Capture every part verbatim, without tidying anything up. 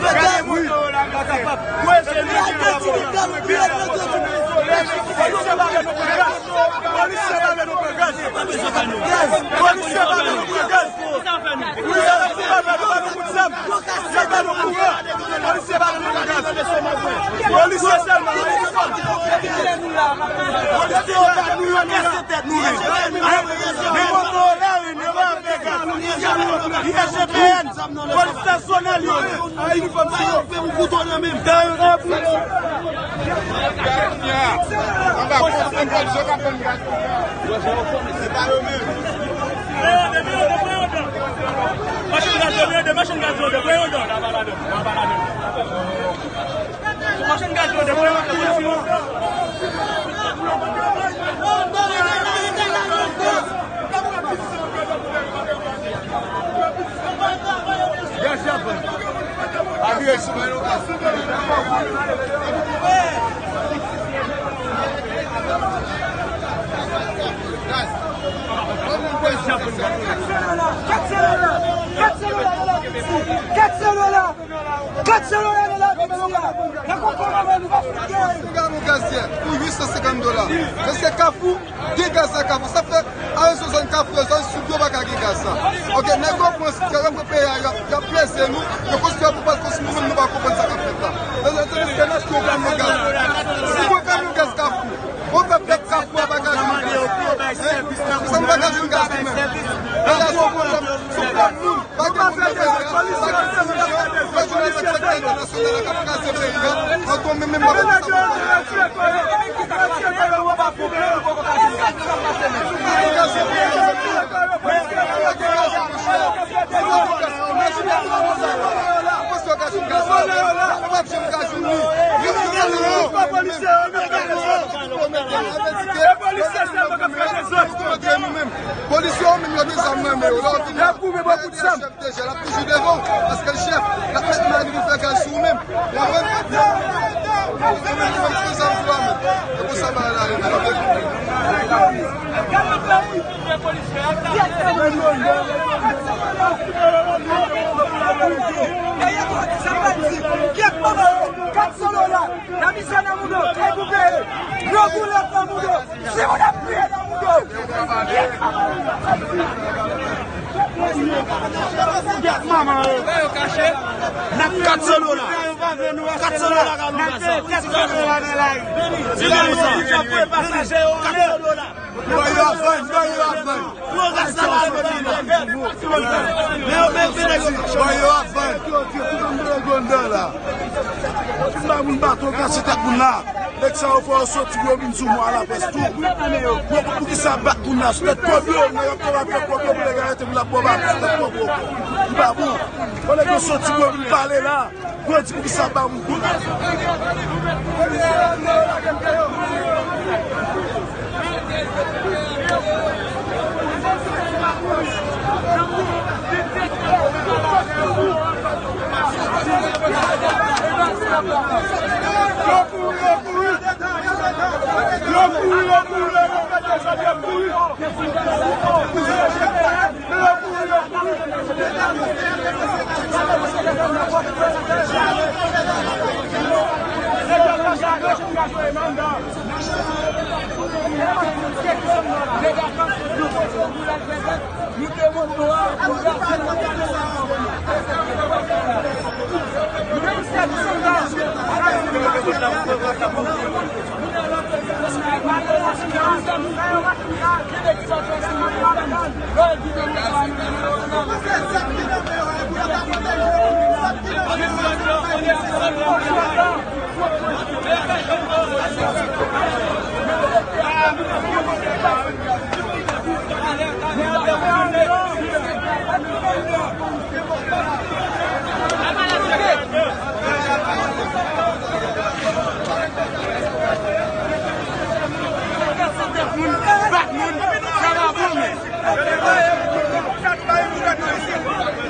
Gade moto yo la, mesye. Polisye pa vle nou pran gaz. Polisye pa vle nou pran gaz. Polisye pa vle nou pran gaz. Polisye pa vle nou pran gaz. Polisye pa vle nou pran gaz. Polisye sèlman. Polisye pa nou yo, nou kase tèt nou menm. Men moto yo la, wi, nou pa vle gaz. I S G P N. Polis nasyonal yo, a inifòm sa yo. Fè m kouto nan men m. Anba, anba, se pa yo menm. Machin gaz yo, de machin gaz yo, de voye yo dò. Machin gaz yo, de voye yo dò. Kat selo la, kat selo la, kat selo la. Kat selo la, kat selo la, kat selo la. Nan konpòtman nou pa fout gen. Gaz nou gaz yè pou uit san senkant dola. Èske Kafou gen gaz nan Kafou? Sa fè a rezon zòn Kafou yo, zòn sid yo pa ka gen gaz sa. Ok, nèg yo pran, yo pran peyi a, y ap, y ap peze nou. Yo konstwi pou pa konstwi, nou menm nou pa konprann sa k ap fèt la. Lè zòn se nèg yo pran nou gaz. Si yo pran nou gaz Kafou, bon pèp, pèp Kafou a pa ka jwenn gaz. Sa nou pa ka jwenn gaz nou menm. Lè zòn se yon pwoblèm, se yon pwoblèm nou. Pa gen moun nan peyi a, pa gen solisyon. Fè jounen avèk sektè entènasyonal la k ap kraze peyi a. Anto menm menm pa konn sa pou fè. Polisye yo menm yo gen zam nan men yo. Lè w vin la, Deja, l ap toujou devan w, paske l chèf, l ap met mani pou fè gaz sou ou menm. Ou konprann? Ou konprann, ou konprann, se zam sou la menm. E konsa bagay la ye, men. Kat solo la, la mizè nan moun yo, kay pou peye, gwo boulèt nan moun yo. Si moun ap kriye nan moun yo. Kat solo la. Kat solo la ka nou gaz la. Ti moun sa. Kat solo la. Ban yo ap vann, ban yo ap vann. Ban yo ap vann. Ban moun baton kase tèt moun la. Nèg sa yo fò yo soti pou yo vin sou mwen a laprès tou. Yo pou, poukisa bat moun nan sou tèt kòb yo, nèg ap travay fè kòb yo pou nèg arete moun ap bò bat sou tèt kòb yo. Li pa bon. Fò nèg yo soti pou yo vin pale la. Pou yo di poukisa bat moun kounye a.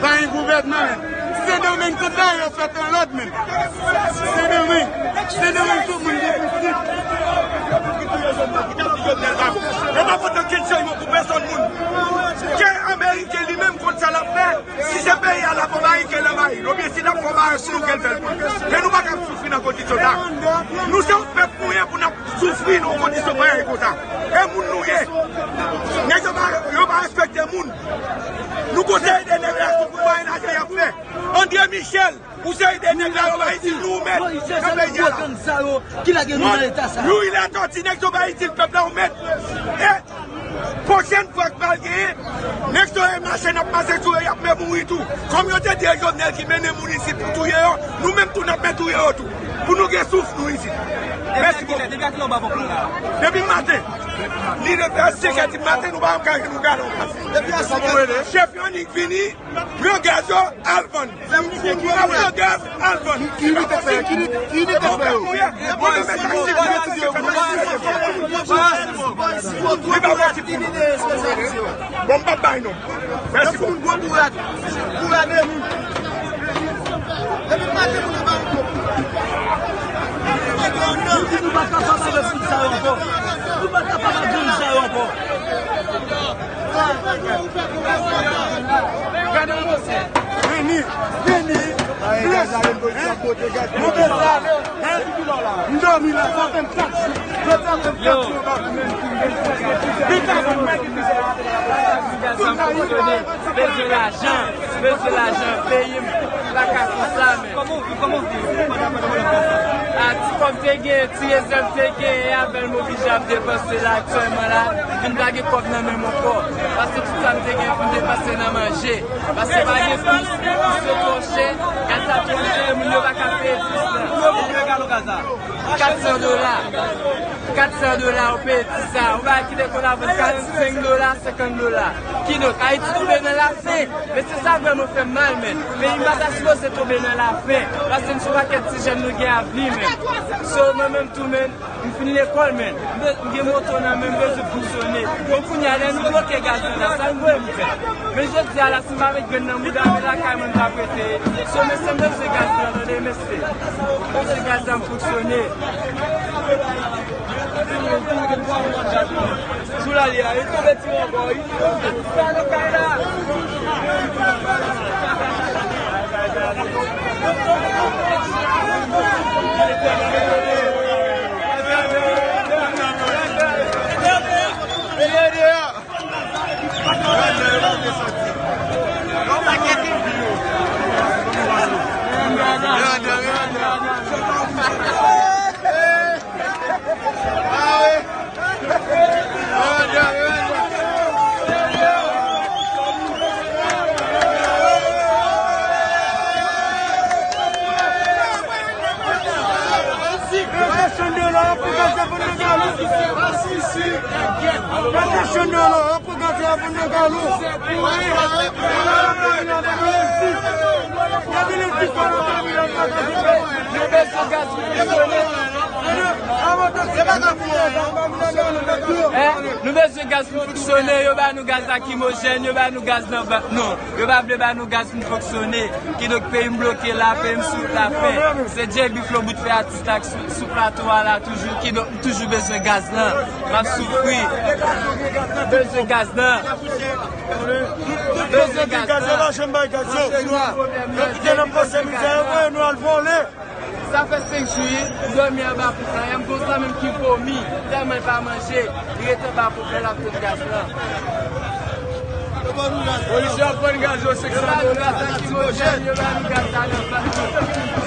Pa gen gouvènman, men. Sendomeng, tout bagay yo fèt an lòd, men. Sendomeng, Sendomeng, tout moun gen pitit. Yo pa pote okenn changman pou pèsòn moun. Ke Ameriken li menm konn sa l ap fè, si se peyi a l ap anvayi, ke l anvayi l. Oubyen si l ap fè Ayisyen nou gen l fè l pou nou. Men nou pa ka ap soufri nan kondisyon sa. Nou se yon pèp nou ye pou n ap soufri nan yon kondisyon parèy konsa. E moun nou ye. Nèg yo pa, yo pa respekte moun. Nou konseye de nèg la sou pou mwayen lajan y ap fè. André Michel, ou se de nèg la yo pa itil nou mèt nan peyi a la. Youri Latortue, nèg yo pa itil pèp la yo mèt. E Pwochèn fwa k pral genyen, nèg sa yo mache, n ap mache sou yo, y ap fè mouri tou. Kòm yo te di e Jovenel ki mennen moun isit pou touye yo, nou menm tou n ap fè touye yo tou. Pou nou gen souf nou isit. Mèsi bokou. Depi maten. Li de fè senk è di maten, nou pa janm ka jwenn yon galon gaz. Chèf yo annik vini, pran gaz yo, al vann. Pran gaz, al vann. Ki li te fè? Ki li, ki li te fè yo? Li pa fè ti pou nou. Bon, m p ap bay non. Mèsi bokou. Nou pa kapab avèk moun sa yo ankò. Nou pa kapab avèk moun sa yo ankò. Vini, vini. Mwen bezwen ale. M dòmi la, sa fè m kat jou. Jodi a fè m kat jou yo pa vin. Li ka vin mèt. Tout la li pa. Bezwen lajan, bezwen lajan, peyi m pa ka konsa, men. Kòman w viv, kòman w viv pandan, pandan, pandan konsa? A, ti kòb te gen, ti rezèv te gen, e avè l m oblije ap depanse la aktyèlman la, vin pa gen kòb nan men m ankò. Paske tout sa m te gen pou m depanse nan manje. Paske pa gen plis, plis yo twò chè, gaz la twò chè, moun yo pa ka peye plis la. Kat san dola. Kat san dola ou peye ti sa. Ou pa ki te konn ap vann karannsenk dola, senkant dola. Kidonk, Ayiti tonbe nan lafen. Men se sa vrèman fè m mal, men. Peyi m pa ta sipoze tonbe nan lafen. Paske n se yon pakèt ti jèn nou gen avni, men. So, mwen menm tou, men, m fin lekòl, men. M be-, m gen moto nan men m, bezwen fonksyone. Bon, kounye a, lè nou bloke gaz nan la, sa n voye m fè? Men jodi a la, si m pa met grenn nan mouda m, e lakay mwen m t ap rete. So, mesye, m bezwen gaz nan, tande, mesye. M bezwen gaz nan, m fonksyone. Jou la li a, li tonbe ti ankò, wi. Gade chan de la pou gaz la vann nan galon. Gade chan de la pou gaz la vann nan galon. Gade le ti fwa nan galon. Nou bezwen gaz pou fonksyone. Hein? Nou bezwen gaz pou fonksyone. Yo ba nou gaz lakrimojèn, yo ba nou gaz nan ba-, non. Yo pa vle ba nou gaz pou n fonksyone. Kidonk peyi m bloke la, peyi m sou lafen. Se Djey Bif Lo bout fè atis la k sou, sou plato a la toujou. Kidonk m toujou bezwen gaz lan. M ap soufri. Bezwen gaz lan. Bezwen gaz lan. Yo kite n ap pase mizè, yo voye nou al vole. Sa fè senk jou, wi, m dòmi anba pon la. Y a m gon zanmi m ki vomi, tèlman l pa manje, li rete anba pon la, l ap tann gaz lan. Polisye ap vann gaz yo senk san dola. Yo ba nou gaz lakrimojèn, yo ba nou gaz la nan vant nou.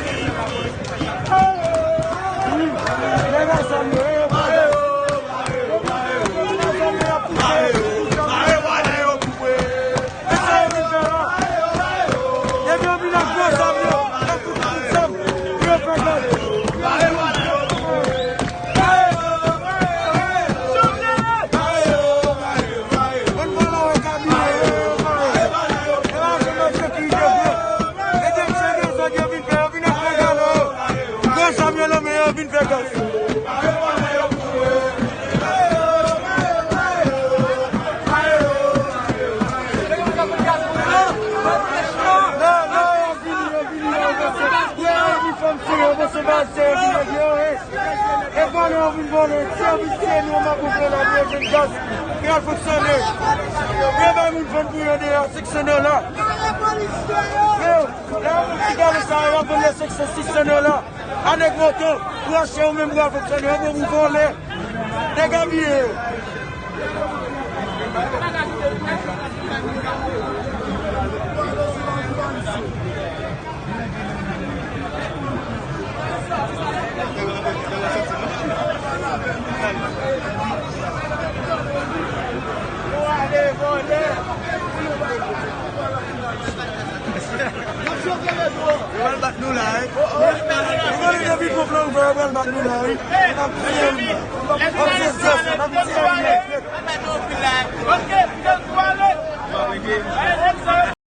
Depi yo vin ak gwo zam yo, yo tout kout zam pou yo fè gaz. Ann pale avèk Abine yo, yo pale. E pa se nan sekirite vre. E depi se dezòd yo vin fè, yo vin ak gwo galon yo. Gwo zam yo nan men yo, yo vin fè gaz. E vòlè yo vin vòlè, sèvis se nou, m ap ouvri la, nou jwenn gaz, pou y al fonksyone. Yo bay moun vann pou yo deyò, senk san dola. Yo, lè yo moun ki gade sa, yo ap vann nan senk san, sis san dola. A nèg moto, pran chen ou menm pral fonksyone, yo bon pou vòlè. Nèg abiye yo. Yo pral bat nou la, wi. Yo pral bat nou la, wi. N ap tiye nou. N ap tiye zòs, n ap tiye nou.